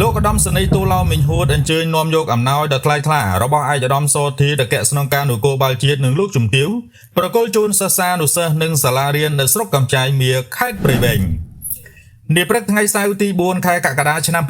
លោកឧត្តមសេនីយ៍ទូឡោមីងហួតអញ្ជើញនាំយកអំណោយដ៏ថ្លៃថ្លារបស់ឯកឧត្តមសូធីតកៈស្នងការនគរបាលជាតិនិងលោកជំទាវប្រគល់ជូនសិស្សានុសិស្សនិងសាលារៀននៅស្រុកកំចាយមារខេត្តព្រៃវែងនាព្រឹកថ្ងៃសៅរ៍ទី4ខែកក្កដាឆ្នាំ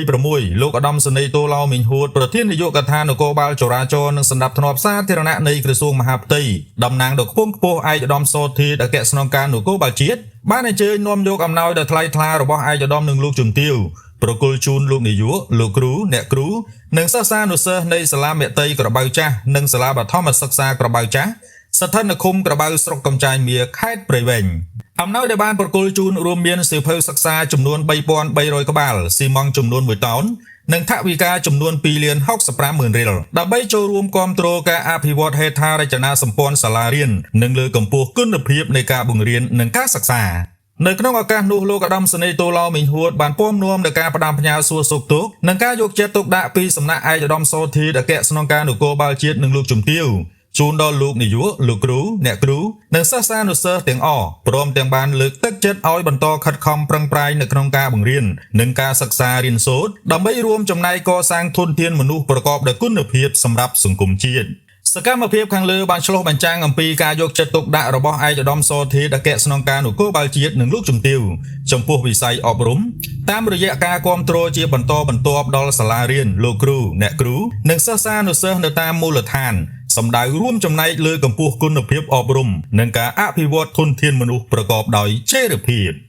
2026លោកឧត្តមសេនីយ៍ទូឡោមីងហួតប្រធាននាយកដ្ឋាននគរបាលចរាចរណ៍និងសណ្ដាប់ធ្នាប់សាធារណៈនៃក្រសួងមហាផ្ទៃតំណាងដ៏ខ្ពង់ខ្ពស់ឯកឧត្តមសូធីតអគ្គស្នងការនគរបាលជាតិបានអញ្ជើញនាំយកអំណោយដ៏ថ្លៃថ្លារបស់ឯកឧត្តមនិងលោកជំទាវប្រគល់ជូនលោកនាយកលោកគ្រូអ្នកគ្រូនិងសិស្សានុសិស្សនៃសាលាមត្តេយ្យក្របៅចាស់និងសាលាបឋមសិក្សាក្របៅចាស់ស្ថិតនៅឃុំក្របៅស្រុកកំចាយមារខេត្តព្រៃវែងអំណោយដែលបានប្រគល់ជូនរួមមានសៀវភៅសិក្សាចំនួន3300ក្បាលស៊ីម៉ង់ចំនួន1តោននិងថវិកាចំនួន2លាន65ម៉ឺនរៀលដើម្បីចូលរួមគាំទ្រការអភិវឌ្ឍហេដ្ឋារចនាសម្ព័ន្ធសាលារៀននិងលើកកម្ពស់គុណភាពនៃការបង្រៀននិងការសិក្សានៅក្នុងឱកាសនោះលោកឧត្តមសេនីយ៍តូឡោមីងហួតបានពំនាំដល់ការផ្ដាំផ្ញើសួរសុខទុក្ខនិងការយកចិត្តទុកដាក់ពីសំណាក់ឯកឧត្តមសូធីតអគ្គស្នងការនគរបាលជាតិនិងលោកជំទាវជូនដល់លោកនាយកលោកគ្រូអ្នកគ្រូនិងសិស្សានុសិស្សទាំងអស់ព្រមទាំងបានលើកទឹកចិត្តឲ្យបន្តខិតខំប្រឹងប្រែងនៅក្នុងការបង្រៀននិងការសិក្សារៀនសូត្រដើម្បីរួមចំណែកកសាងធនធានមនុស្សប្រកបដោយគុណភាពសម្រាប់សង្គមជាតិសកម្មភាពខាងលើបានឆ្លុះបញ្ចាំងអំពីការយកចិត្តទុកដាក់របស់ឯកឧត្តមសូធីតអគ្គស្នងការនគរបាលជាតិនិងលោកជំទាវចំពោះវិស័យអប់រំតាមរយៈការគាំទ្រជាបន្តបន្ទាប់ដល់សាលារៀនលោកគ្រូអ្នកគ្រូនិងសិស្សានុសិស្សនៅតាមមូលដ្ឋានសម្ដៅរួមចំណែកលើកម្ពស់គុណភាពអប់រំនិងការអភិវឌ្ឍធនធានមនុស្សប្រកបដោយចីរភាព។